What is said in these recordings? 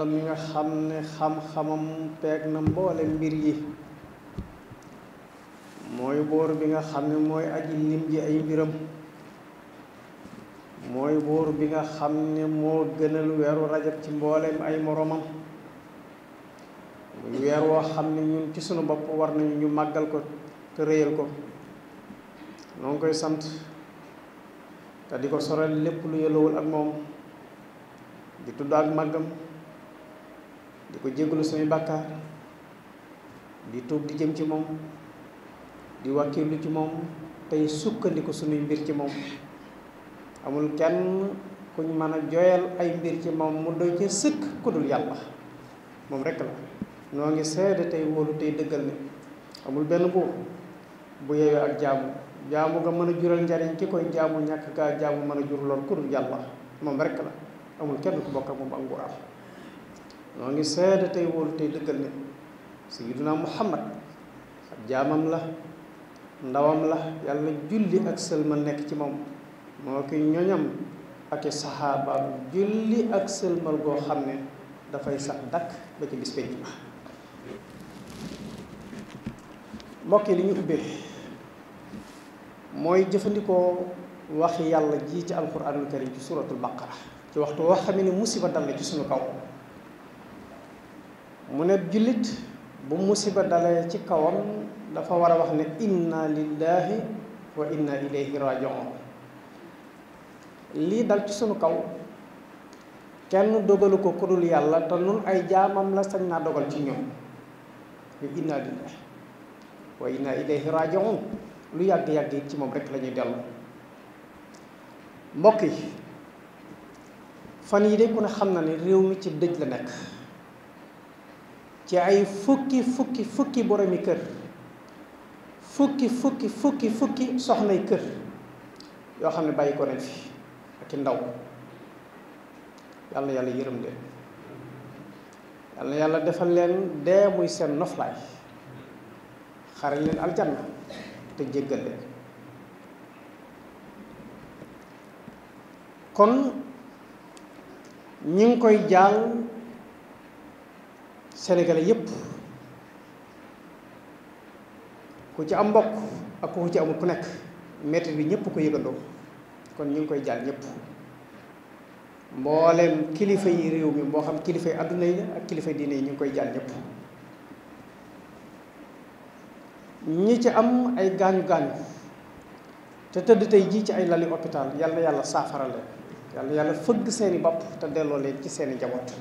mi nga xam ne xam-xamam peeg na mboole mbir yi mooy buur bi nga xam ne mooy aji lim ji ay mbiram mooy buur bi nga xam ne moo gënal weeru rajab ci mbooleem ay moromam muy weer woo xam ne ñun ci sunu bopp war nañu ñu màggal ko te réyal ko noo ngi koy sant te di ko sorel lépp lu yëlawul ak moom di tudd ak màggam di ko jégalu suñuy bàkkaar di tuub di jëm ci moom di wàkkilu ci moom tey sukkandiku suñuy mbir ci moom amul kenn kuñ mën a joyal ay mbir ci moom mu doy ci sëkk ku dul yàlla moom rekk la noo ngi seede tey wóolu tey dëggal ne amul benn buur bu yeewee ak jaamu nga mën a jural njariñ ki koy jaamu ñàkk gaa jaamu mën a jur lool ku dul yàlla moom rekk la amul kenn ku bokk ak moom ak nguuraam noo ngi seede tey wóolu tey dëggal ne sayyiduna Muhammad ab jaamam la ndawam la yàlla julli ak sëlmal nekk ci moom moo ki ñoñam ak i saxaabaam julli ak sëlmal goo xam ne dafay sax dakk ba ci bis penc ba mbokk yi li ñu ubbee mooy jëfandikoo waxi yàlla ji ci alquranul karim ci suratul baqara ci waxtu woo xam ne musiba dal na ci suñu kaw mu ne jullit bu musiba dalee ci kawam dafa war a wax ne inna lillahi wa inna ilayhi raji'un lii dal ci sunu kaw kenn dogalu ko ku dul yàlla te nun ay jaamam la sañ naa dogal ci ñoom ñu inna lillahi wa inna ilayhi raji'un lu yàgg-yàgg it ci moom rek la ñuy dellu mbokk yi fan yi de ku ne xam na ne réew mi ci dëj la nekk ci ay fukki boromi kër fukki soxnay kër yoo xam ne bàyyi ko nañ fi ak i ndaw yàlla yàlla yërëm leen yàlla yàlla defal leen dee muy seen noflaay xare leen aljanna te jéggal leen kon ñi ngi koy jaal Sénégalais yépp ku ci am mbokk ak ku ci amul ku nekk metti bi ñëpp ko yëgandoo kon ñu ngi koy jaal ñëpp mbooleem kilifa yi réew mi moo xam kilifa yi àdduna yi ak kilifa diine yi ñu ngi koy jaal ñëpp ñi ci am ay gaañu te tëdd tey jii ci ay lali hôpital yàlla yàlla saafara leen yàlla fëgg seeni bopp te delloo leen ci seeni njaboot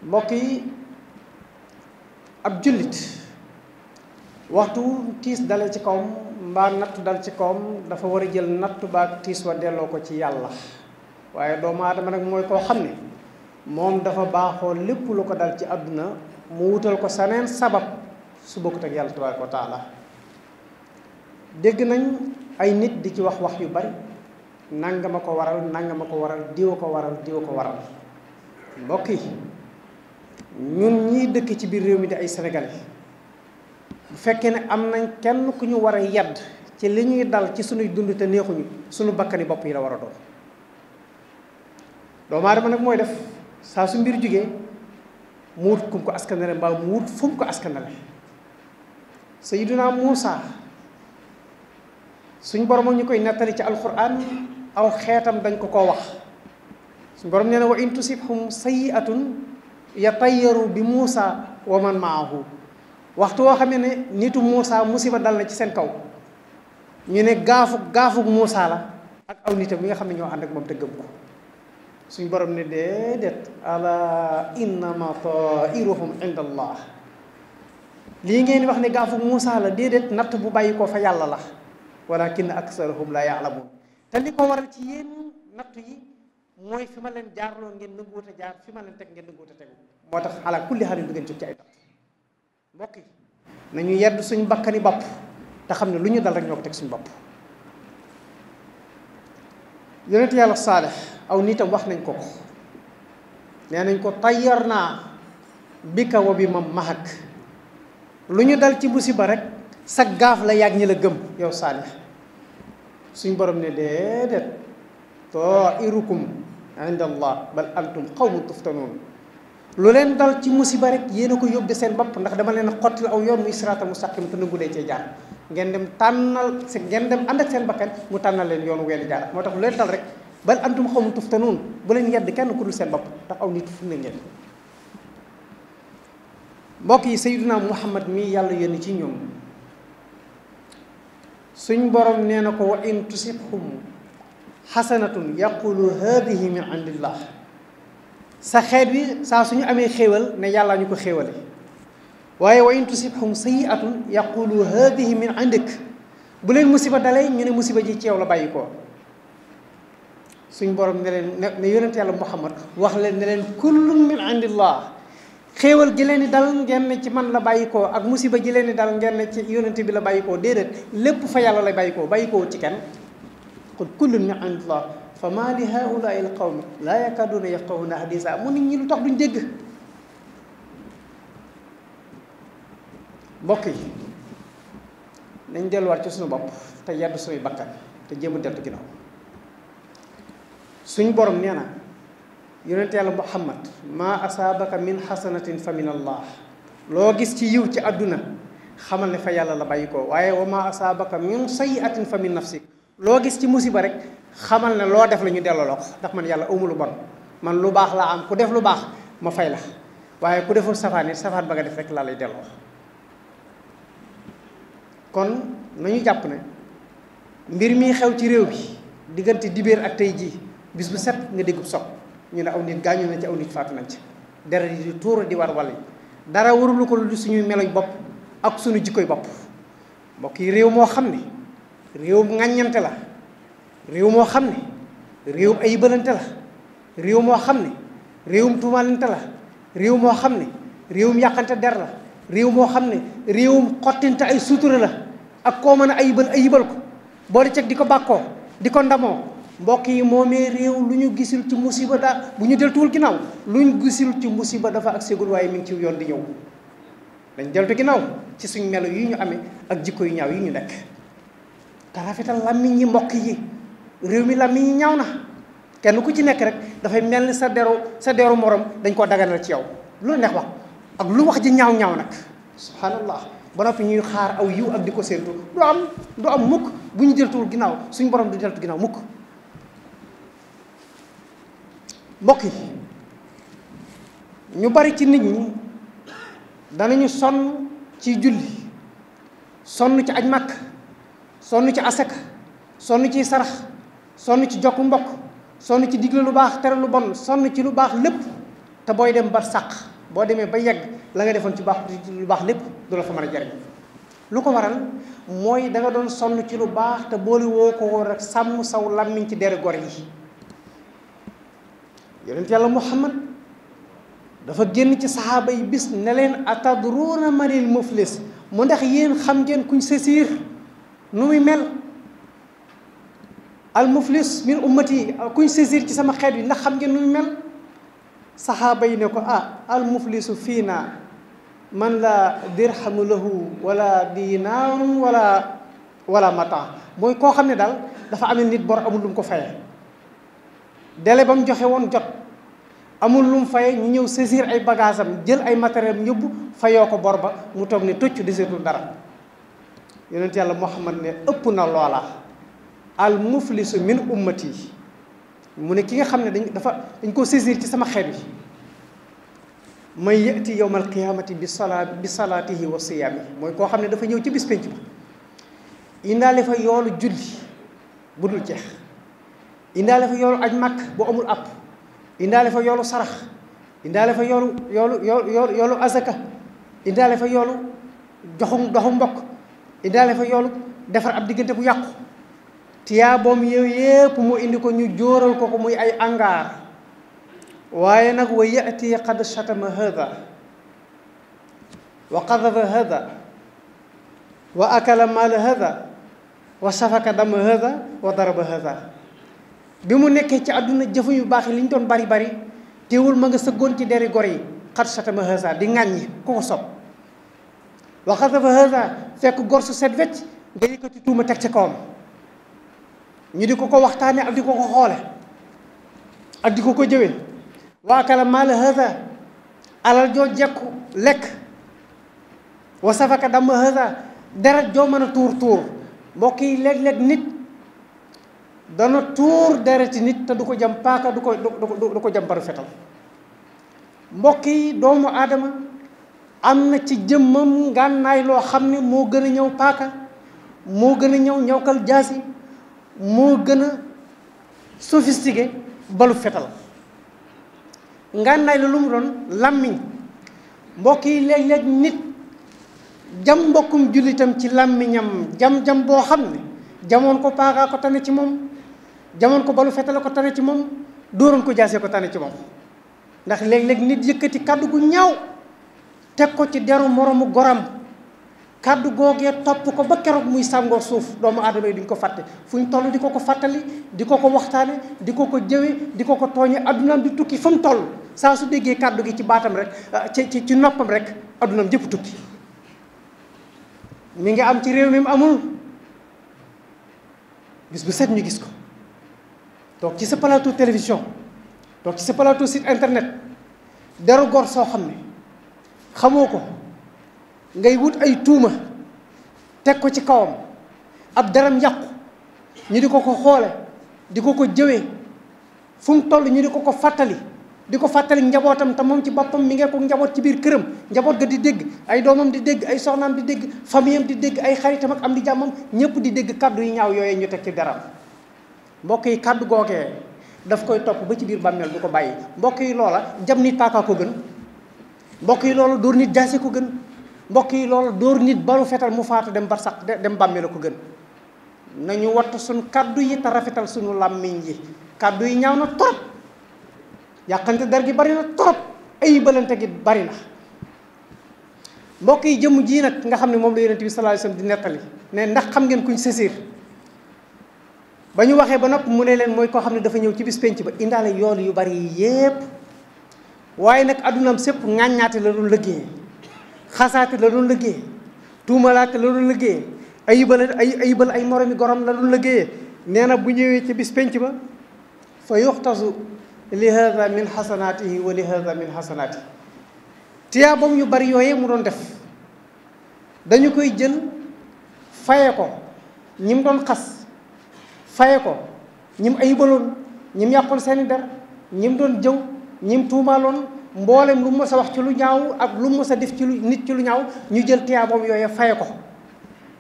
mbokk yi ab jullit waxtu tiis dale ci kawam mbaa nattu dal ci kawam dafa war a jël nattu baak tiis wa delloo ko ci yàlla waaye doomu aadama nag mooy koo xam ne moom dafa baaxoo lépp lu ko dal ci àdduna mu wutal ko saneen sabab su bokkut ak yàlla tabaaraka wa taala dégg nañ ay nit di ci wax yu bari nangama ko waral diwa ko waral mbokk yi ñun ñii dëkk ci biir réew mi di ay sénégalais bu fekkee ne am nañ kenn ku ñu war a yedd ci li ñuy dal ci sunuy dund te neexuñu sunu bakkani bopp yi la war a doon doomu aadama nag mooy def saa su mbir jógee mu wut kum ko askanale mbaa mu wut fu mu ko askanale Sayyiduna Muusa suñ borom ñu koy nettali ci alquran aw xeetam dañ ko koo wax suñ borom nee na wa in tusibhum sayyi'atun yatayyaru bi Muusa wa man maahu waxtu woo xamee ne nitu Muusa musiba dal na ci seen kaw ñu ne gaafu Muusa la ak aw nitam yi nga xam ne ñoo ànd ak moom te gëm ko suñ borom ne déedéet ala innama tairuhum inda allah lii ngeen di wax ne gaafu Muusa la déedéet natt bu bàyyi ko fa yàlla la walakin aksarahum la ya'lamun te li ko waral ci yéen nattu yi mooy fi ma leen jaarloo ngeen nanguwut a jaar fi ma leen teg ngeen nanguwut a tegu moo tax ala kulli xaalin du ngeen jóg ci ay natt mbokk yi nañu yedd suñ bakkani bopp te xam ne lu ñu dal rek ñoo ko teg suñ bopp yonent yàlla Saalix aw nitam wax nañ ko nee nañ ko tayyar naa bika wa bi ma mahak lu ñu dal ci musiba rek sa gaaf la yàgg ñi la gëm yow Saalix suñ borom ne déedéet tairukum inda allah bal antum qawmun tuftanuun lu leen dal ci musiba rek yéen a ko yóbbe seen bopp ndax dama leen xottil aw yoon muy siraatal mustaqim te nangu lee cee jaar ngeen dem tànnal ngeen dem ànd ak seen bakkan mu tànnal leen yoonu wenn jaar moo tax lu leen dal rek bal antum qawmun tuftanuun bu leen yedd kenn ku dul seen bopp ndax aw nit fu ne ngeen mbokk yi sayyiduna muhammad mi yàlla yónni ci ñoom suñ borom nee na ko wa in tusibhum xasanatun yaqulu hadihi min indillah sa xeet wi saa suñu amee xéewal ne yàlla ñu ko xéewale waaye wa in tusibhum sayiatun yaqulu hadihi min indik bu leen musiba dalee ñu ne musiba ji ci yow la bàyyi ko suñ borom ne leen ne yonent yàlla muhammad wax leen ne leen kullun min indillah xéewal gi leen di dal ngeen ne ci man la bàyyi ko ak musiba ji leen di dal ngeen ne ci yonent bi la bàyyi ko déedéet lépp fa yàlla lay bàyyi ko ci kenn qul kullun min indillah fa maa li haulaai l qawmi laa yakaduuna yafqahuna hadisa mu nit ñi lu tax duñ dégg mbokk yi nañ delluwaat ci suñu bopp te yedd suñuy bakkan te jéem a deltu ginnaaw suñ borom nee na yonent yàlla muhammad maa asaabaka min xasanatin fa min allah loo gis ci yiw ci àdduna xamal ne fa yàlla la bàyyi ko waaye wa maa asaabaka min sayiatin fa min nafsik loo gis ci musiba rek xamal ne loo def la ñu delloo ko ndax man yàlla awma lu bon man lu baax laa am ku def lu baax ma fay la waaye ku deful safaan it safaan ba nga def rek laa lay delloo kon nañu jàpp ne mbir mi xew ci réew bi diggante dibéer ak tey jii bis bu set nga déggub sob ñu ne aw nit gaañu nañ ci aw nit faatu nañ ci deret yi di tuura di war walla dara warulu ko lu suñuy meloñ bopp ak suñu jikkoy bopp mbokk yi réew moo xam ne réewum ŋàññante la réew moo xam ne réewum ay bëlante la réew moo xam ne réewum tuumalante la réew moo xam ne réewum yàqante der la réew moo xam ne réewum xottinte ay sutura la ak koo mën a ayibal ko boo di ceg di ko bàkkoo di ko ndamoo mbokk yi moomee réew lu ñu gisul ci musiba daa bu ñu deltuwul ginnaaw lu ñu gisul ci musiba dafa ak ségul waaye mi ngi ci yoon di ñëw dañ deltu ginnaaw ci suñ melo yi ñu amee ak jikko yu ñaaw yi ñu nekk te rafetal làmmiñ yi mbokk yi réew mi làmmiñ yi ñaaw na kenn ku ci nekk rek dafay mel ni sa deru morom dañ koo daganal ci yow lu neex wax ak lu wax ji ñaaw nag subhanallah ba noppi ñuy xaar aw yiw ak di ko séentu du am mukk bu ñu deltuwul ginnaaw suñ borom du deltu ginnaaw mukk mbokk yi ñu bari ci nit ñi danañu sonn ci julli sonn ci aj màkk sonn ci asaka sonn ci sarax sonn ci jokk mbokk sonn ci digle lu baax tere lu bon sonn ci lu baax lépp te booy dem ba sàq boo demee ba yegg la nga defoon ci lu baax lépp du la fa mën a jariñ lu ko waral mooy da nga doon sonn ci lu baax te boole woo ko woon rek sàmm saw làmmiñ ci deri gor yi yonent yàlla muhammad dafa génn ci saxaaba yi bis ne leen atadruuna manil muflis mu ndax yéen xam ngeen kuñ sesiir nu muy mel al muflis min ummati kuñ sesiir ci sama xeet yi ndax xam ngeen nu muy mel saxaaba yi ne ko al muflisu fii na man la dirhamu lahu wala dinaarun wala mata mooy koo xam ne daal dafa amee nit bor amul lu mu ko fayee délai ba mu joxe woon jot amul lu mu fayee ñu ñëw saisir ay bagages am jël ay matériel am yóbbu fayoo ko bor ba mu toog ne tocc deseetul dara yonent yàlla Muhammad ne ëpp na loola al muflisu min ummati mu ne ki nga xam ne dañ ko saisir ci sama xeet bi may yati yowmal qiyamati bi salaatihi wa siyaamihi mooy koo xam ne dafa ñëw ci bis penc ba indaale fa yoolu julli bu dul jeex indaale fa yoolu aj màkk bu amul àpp indaale fa yoolu sarax indaale fa yoolu azaka indaale fa yoolu doxu mbokk indaale fa yoolu defar ab diggante bu yàqu tiyaaboom yooyu yépp mu indi ko ñu jóoral ko muy ay angaar waaye nag wa yati qad shatama hada wa qadafa hada wa akala maala hada wa safaka dama hada wa daraba hada bi mu nekkee ci àdduna jëfu yu baax yi li ñu doon bari teewul ma nga sëggoon ci deri gor yi qad shatama hada di ŋàññi ku ko sob wa qadafa hada fekk gor su set wecc nga yëkkati tuuma teg ci kawam ñu di ko waxtaane ak di ko xoole ak di ko ko jëwe wa akala maala hada alal joo jekku lekk wa safaka dama hada deret joo mën a tuur mbokk yi léeg-léeg nit dana tuur dereti nit te du ko jam paaka du ko jam baru fetal mbokk yi doomu aadama am na ci jëmmam ngànnaay loo xam ne moo gën a ñëw paaka moo gën a ñëw ñawkal jaasi moo gën a sophistiqué balu fetal ngànnaay la lu mu doon làmmiñ mbokk yi léeg-léeg nit jam mbokkum jullitam ci làmmiñam jam boo xam ne jamoon ko paaka ko tane ci moom jamoon ko balu fetal ko tane ci moom dóoroon ko jaase ko tane ci moom ndax léeg-léeg nit yëkkati kàddu gu ñaaw teg ko ci deru moroomu goram kàddu googee topp ko ba keroog muy sàngoo suuf doomu aadama yi duñ ko fàtte fu ñu toll di ko fàttali di ko waxtaane di ko jëwe di ko tooñe addunaam di tukki fa mu toll saa su déggee kàddu gi ci baatam rek ci noppam rek addunaam jëpp tukki mi ngi am ci réew mi mu amul bis bu set ñu gis ko toog ci sa plateau télévision toog ci sa plateau site internet deru gor soo xam ne xamoo ko ngay wut ay tuuma teg ko ci kawam ab daram yàqu ñu di ko xoole di ko jëwee fu mu toll ñu di ko fàttali di ko fàttali njabootam te moom ci boppam mi ngi ko njaboot ci biir këram njaboot ga di dégg ay doomam di dégg ay soxnaam di dégg famille am di dégg ay xaritam ak am di jàmmam ñëpp di dégg kaddu yi ñaaw yooyee ñu teg ci daram mbokk yi kaddu googee daf koy topp ba ci biir bàmmeel du ko bàyyi mbokk yi loola jam nit paaka ko gën mbokk yi loola dóor nit jaase ko gën mbokk yi loola dóor nit balu fetal mu faatu dem barsax dem bàmmeel ko gën nañu wattu suñ kaddu yi te rafetal suñu làmmiñ yi kaddu yi ñaaw na trop yàqante der gi bari na trop ay balante gi bari na mbokk yi jëmm ji nag nga xam ne moom la yonent bi sallallahu alayhi wasallam di nettali ne ndax xam ngeen kuñ sësiir ba ñu waxee ba nopp mu ne leen mooy koo xam ne dafa ñëw ci bis penc ba indaale yool yu bari yi yépp waaye nag addunaam sépp ŋàññaate la doon liggéey xasaate la doon liggéey tuumalaate la doon liggéey ayibal ay moromi gorom la doon liggéeyee nee na bu ñëwee ci bis penc ba fa yuxtasu li hada min xasanaatihi wa li hada min xasanaatihi tiyaabam yu bari yooyee mu doon def dañu koy jël faye ko ñim doon xas faye ko ñim ayibaloon ñim yàqoon seeni der ñim doon jëw ñim tuumaaloon mboolem lu mës a wax ci lu ñaaw ak lu mës a def ci lu nit ci lu ñaaw ñu jël tiyaabam yooyee faye ko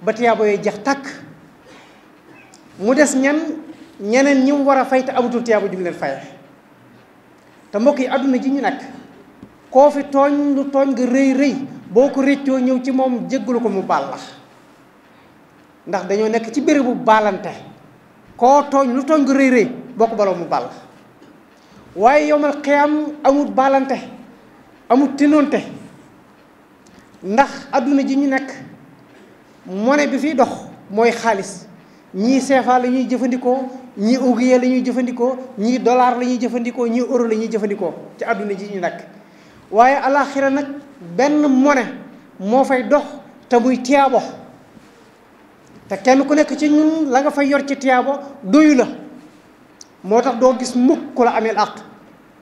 ba tiyaabo yooyu jeex tàkk mu des ñeneen ñi mu war a fay te amatul tiyaabo ju mu leen faye te mbokk yi àdduna ji ñu nekk koo fi tooñ lu tooñ nga rëy boo ko réccoo ñëw ci moom jéggalu ko mu baal la ndax dañoo nekk ci bérébu baalante koo tooñ lu tooñ nga rëy boo ko baloo mu baal la waaye yowmal xiyaam amul baalante amul tinoonte ndax àdduna ji ñu nekk monnaie bi fiy dox mooy xaalis ñii CFA la ñuy jëfandikoo ñii ouguiya la ñuy jëfandikoo ñii dollar la ñuy jëfandikoo ñii euro la ñuy jëfandikoo ci àdduna ji ñu nekk waaye alaxira nag benn monnaie moo fay dox te muy tiyaabo te kenn ku nekk ci ñun la nga fay yor ci tiyaabo doyu la moo tax doo gis mukk ku la ameel àq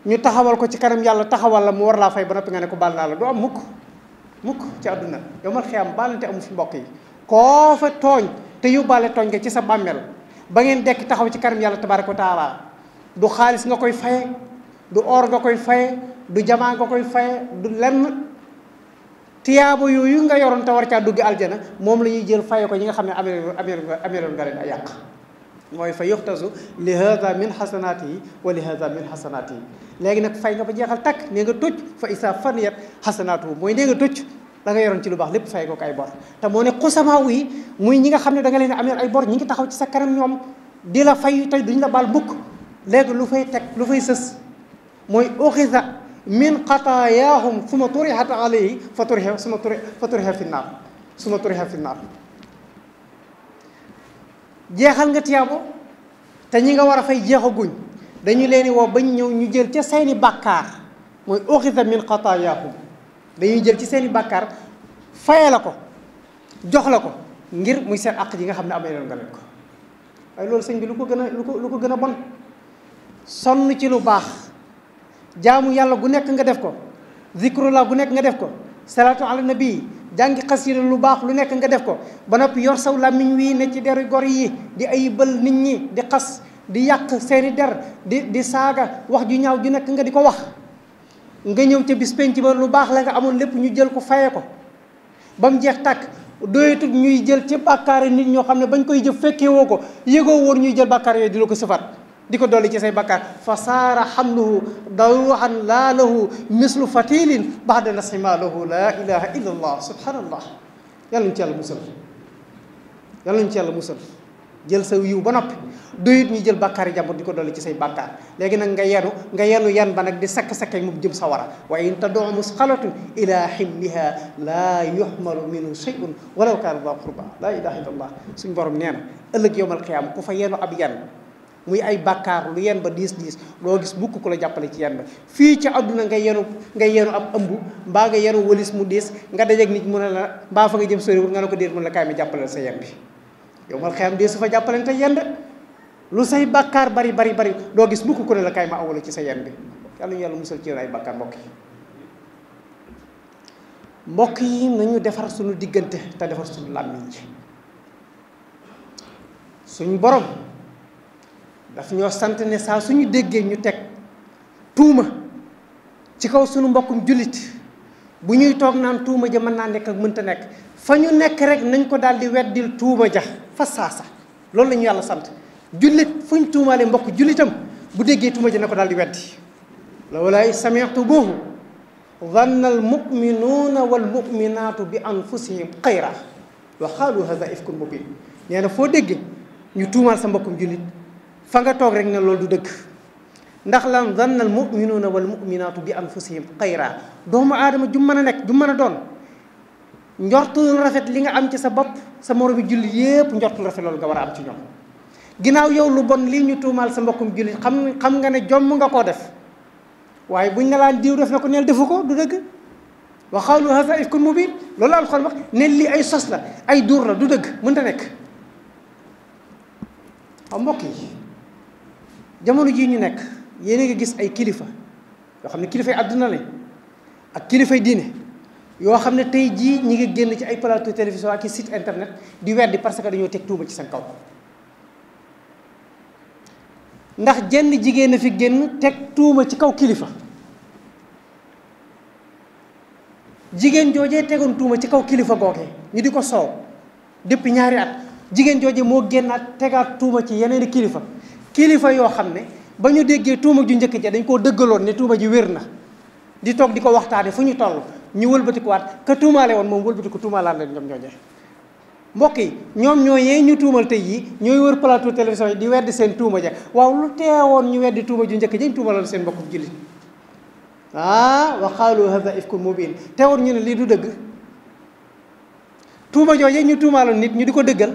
ñu taxawal ko ci kanam yàlla taxawal la mu war laa fay ba noppi nga ne ko baal naa la doo am mukk ci àdduna yow mal xiyam baalante amu fi mbokk yi koo fa tooñ te yóbbaale tooñ nga ci sa bàmmeel ba ngeen dekk taxaw ci kanam yàlla tabaaraka wa taala du xaalis nga koy faye du or nga koy faye du jamaa nga koy faye du lenn tiyaabo yooyu nga yoroon te war caa dugg aljana moom la ñuy jël faye ko ñi nga xam ne ameeloon nga leen ay yàq mooy fa yuxtasu li hada min xasanaatihi wa li hada min xasanaatihi léegi nag fay nga ba jeexal takk nee nga tocc fa isa faniyat xasanaatuhu mooy nee nga tocc da nga yoroon ci lu baax lépp fay ko ay bor te moo ne xusamaaw yi muy ñi nga xam ne da nga leen ameel ay bor ñi ngi taxaw ci sa kanam ñoom di la fay tey duñ la baal mukk léegi lu fay teg lu fay sës mooy uxisa min xataayaahum suma turihat alayhi fa turiha fi naar jeexal nga tiyaabo te ñi nga war a fay jeexaguñ dañu leen woo bañ ñëw ñu jël ca seeni bàkkaar mooy uxisa min xataayaahum dañuy jël ci seeni bàkkaar faye la ko jox la ko ngir muy seen àq ji nga xam ne amee leen nga leen ko waaye loolu sëñ bi lu ko gën a bon sonn ci lu baax jaamu yàlla gu nekk nga def ko zikrullah gu nekk nga def ko salaatu ala nabi jàngi xasida lu baax lu nekk nga def ko ba noppi yor saw làmmiñ wii ne ci deru gor yi di ayibal nit ñi di xas di yàq seeni der di saaga wax ju ñaaw ju nekk nga di ko wax nga ñëw ca bis penc ba lu baax la nga amoon lépp ñu jël ko faye ko ba mu jeex tàkk doyatut ñuy jël ci bàkkaar nit ñoo xam ne bañ koy jëf fekkee woo ko yëgoo woon ñuy jël bàkkaar yooyu di la ko sëfat di ko dolli ci say bàkkaar fa saara xamluhu dawruhan laa lahu mislu fatilin baxda nasima lahu laa ilaha illa allah subhanallah yàlla ñu ci yàlla musal yàlla ñu ci yàlla musal jël sa yiw ba noppi doyut ñu jël bàkkaar yi jàmbur di ko dolli ci say bàkkaar léegi nag nga yenu yan ba nag di sakk-sakke mu jëm sawara wa in tad'u musqalatun ila himliha laa yuhmalu minhu shay'un walaw kaana dha qurba laa ilaha illa allah suñ borom nee na ëllëg yowmal qiyaama ku fa yenu ab yan muy ay bàkkaar lu yen ba diis loo gis bukk ku la jàppale ci yen ba fii ci àdduna ngay yenu ab ëmb mbaa nga yenu walis mu diis nga dajeeg nit mu ne la mbaa fa nga jëm soriwul nga ne ko déet mun la kaay mi jàppale sa yen bi yow mal xeyam dee su fa jàppalante yen de lu say bàkkaar bari doo gis bukk ku ne la kaay ma awala ci sa yen bi yàlla ñu yàlla musal ci ay bàkkaar mbokk yi nañu defar suñu diggante te defar suñu làmmiñ ci suñu borom daf ñoo sant ne saa suñu déggee ñu teg tuuma ci kaw suñu mbokkum jullit bu ñuy toog naan tuuma ja mën naa nekk ak mënta nekk fa ñu nekk rek nañ ko daal di weddil tuuma ja fa saasa loolu la ñu yàlla sant jullit fu ñu tuumaale mbokk jullitam bu déggee tuuma ja na ko daal di weddi lawlaa sami'tumuuhu zanna al mu'minuuna wal mu'minaatu bi anfusihim xayra wa qaalu haadha ifkun mubiin nee na foo déggee ñu tuumaal sa mbokkum jullit fa nga toog rek ne loolu du dëgg ndax lan zanna al muminuuna wal muminaatu bi anfusihim xayra doomu aadama ju mën a nekk ju mën a doon njortul rafet li nga am ci sa bopp sa moromi jullit yépp njortul rafet loolu nga war a am ci ñoom ginnaaw yow lu bon lii ñu tuumaal sa mbokkum jullit xam nga ne jomm nga koo def waaye buñ ne laan diw def na ko neel defu ko du dëgg wa qaalu haadha ifkun mubiin loolu alxuraan wax ne lii ay sos la ay duur la du dëgg mënta nekk waaw mbokk yi jamono jii ñu nekk yéen a ngi gis ay kilifa yoo xam ne kilifay àdduna lañ ak kilifay diine yoo xam ne tey jii ñi ngi génn ci ay plateau télévision ak i site internet di weddi parce que dañoo teg tuuma ci seen kaw ndax jenn jigéen a fi génn teg tuuma ci kaw kilifa jigéen joojee tegoon tuuma ci kaw kilifa googee ñu di ko soow depuis ñaari at jigéen joojee moo génnaat tegaat tuuma ci yeneen kilifa yoo xam ne ba ñu déggee tuuma ju njëkk ja dañ koo dëggaloon ne tuuma ji wér na di toog di ko waxtaane fu ñu toll ñu wëlbatikuwaat ka tuumaale woon moom wëlbatiku tuumaalaat leen ñoom ñooñee mbokk yi ñoom ñooyee ñu tuumal tey yi ñooy wër plateau télévision yi di weddi seen tuuma ja waaw lu teewoon ñu weddi tuuma ju njëkk ja ñu tuumaloon seen mbokku jullit wa qaalu haadha ifkun mubiin teewoon ñu ne lii du dëgg tuuma joojee ñu tuumaaloon nit ñu di ko dëggal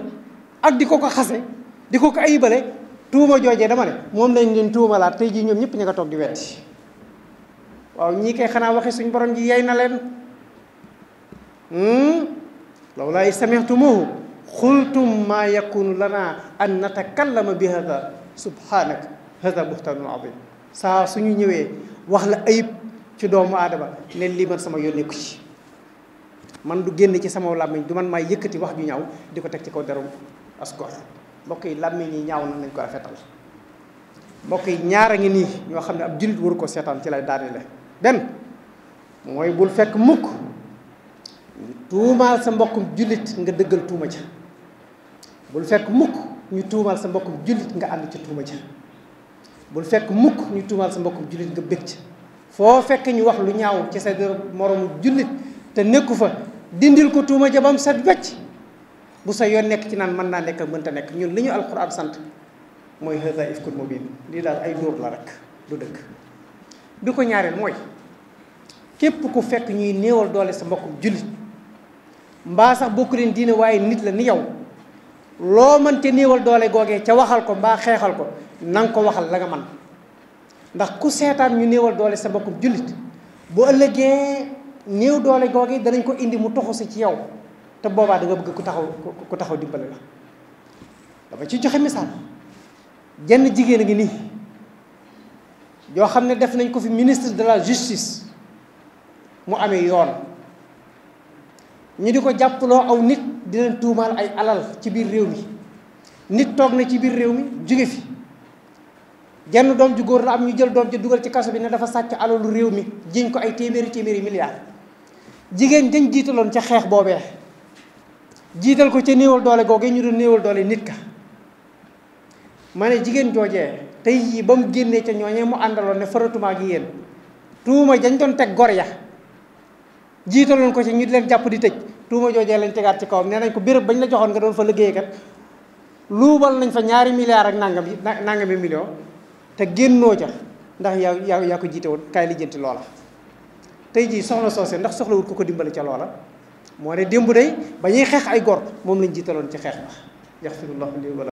ak di ko xase di ko ayibale tuuma joojee dama ne moom lañ leen tuumalaat tey jii ñoom ñëpp ña nga toog di weddi waaw ñii kay xanaa waxi suñ borom ji yey na leen lawlaa sami'tumuuhu qultum maa yakunu lana an natakallama bi hada subhanak hada buhtaanun azim saa suñu ñëwee wax la ayib ci doomu aadama ne lii man sama yónne ko ci man du génn ci sama làmmiñ du man maay yëkkati wax ju ñaaw di ko teg ci kaw derum askor mbokk yi làmmiñ yi ñaaw na nañ ko rafetal mbokk yi ñaar a ngi nii ñoo xam ne ab jullit waru ko seetaan ci lay daanele benn mooy bul fekk mukk tuumaal sa mbokkum jullit nga dëggal tuuma ja bul fekk mukk ñu tuumaal sa mbokkum jullit nga ànd ca tuuma ja bul fekk mukk ñu tuumaal sa mbokkum jullit nga bég ca foo fekk ñu wax lu ñaaw ci sa moromu jullit te nekku fa dindil ko tuuma ja bam set wecc bu sa yoon nekk ci naan mën naa nekk mënta nekk ñun li ñu alxuraan sant mooy haadha ifkun mubiin lii daal ay dóor la rek du dëgg bi ko ñaareel mooy képp ku fekk ñuy néewal doole sa mbokkum jullit mbaa sax bokku leen diine waaye nit la ni yow loo mënte néewal doole googee ca waxal ko mbaa xeexal ko na nga ko waxal la nga man ndax ku seetaan ñu néewal doole sa mbokkum jullit bu ëllëgee néew doole googee danañ ko indi mu toxu si ci yow te boobaa da nga bëgg ku taxaw dimbale la dama ci joxe misaal jenn jigéen a ngi nii yoo xam ne def nañ ko fi ministre de la justice mu amee yoon ñu di ko jàppaloo aw nit di leen tuumaal ay alal ci biir réew mi nit toog na ci biir réew mi jóge fi jenn doom ju góor la am ñu jël doom ji dugal ci kaso bi ne dafa sàcc alalu réew mi jiñ ko ay téeméeri milliards jigéen dañ jiitaloon ca xeex boobee jiital ko ca néewal doole googee ñu doon néewal doole nit ka ma ne jigéen joojee tey jii ba mu génnee ca ñooñee mu àndaloon ne faratuma gi yéen tuuma dañ doon teg gor ya jiitaloon ko ci ñu di leen jàpp di tëj tuuma joojee lañ tegaat ci kawam nee nañ ko béréb bañ la joxoon nga doon fa liggéeykat luubal nañ fa 2 milliards ak nangami million te génnoo ca ndax yaa ko jiite woon kaay lijjanti loola. tey jii soxna soose ndax soxlawut ku ko dimbali ca loola moo ne démb day ba ñuy xeex ay gor moom lañ jiitaloon ci xeex ba yaxfirullahu li wa